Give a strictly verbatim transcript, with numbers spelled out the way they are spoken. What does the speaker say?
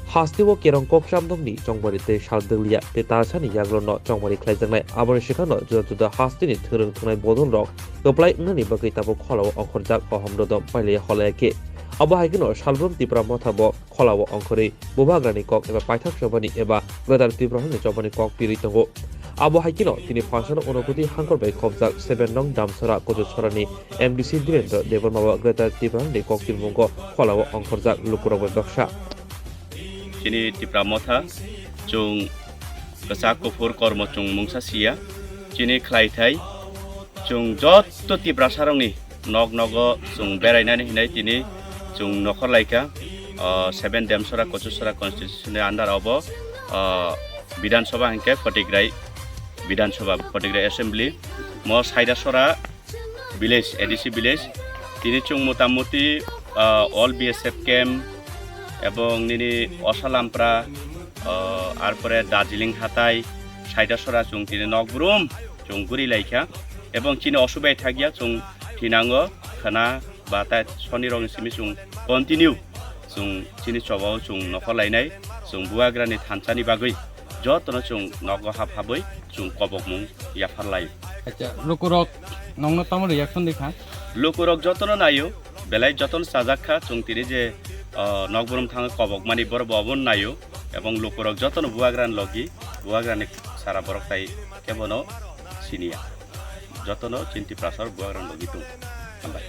Hasteo Kerong Kokchamdongni chongmari tei sal dwnglia tei talsani yagrono chongmari khlaijaknai. Aboni swkangno juda juda hasteni thwrwng thwngnai bodolrok kwplai wngnani bagwi tabuk kholao ongkhorjak Kohom Rodom pailaiya holaya khe. Abo hai kheno salbrum Tipra Motha bo kholao ongkhorwi Bubagrani kok eba paithak chobani eba Greater Tiprasani chobani kok pirwi tongo. Abo hai kheno tini phansano Unakoti hangkor bai khopjak seven nong Damsora Kochusorani M D C Dhirendra Debbarma bo Greater Tiprasani kok pirmungo kholao ongkhorjak lukurok bai baksa. Chini Tipra Motha chwng kwchak kuphur kormo chwng mungsa siya. Chini khlaithai chwng jotto Tiprasarokni nok nogo chwng berainani hinwi tini chwng nokhor laikha, ah, seven Damsora Kochusorani constituency ni under obo, ah, Bidhan Sabha hinkhe Photigrai Bidhan Sabha, Photigrai Assembly, mo Saidasora village, A D C village. Tini chwng motamuti, ah, all B S F camp ebong nini Osalampra, ah, arpore Darjeeling hatai, Saidasora chwng tini nokbrum chwng guri laikha. Ebong chini osubai thakya chwng thinango khana ba tai sonirokni simi chwng continue chwng chini chobao chwng nokhor lainai, chwng Bubagrani thansani bagwi jotono chwng nogo hap habwi chwng kobokmung yaphar lai. Acha, lukurok nongno tamo reaction dikha? Lukurok jotono naio, belai jotono chajak kha, chwng tini je, ah, nokbrum thangwi kobokmani borok bo obono naio, ebong lukurok jotono Bubagrani logi, Bubagrani sara borok tai kebono siniya. Jotono chini Tiprasarok Bubagrani logi tongo. Hambai.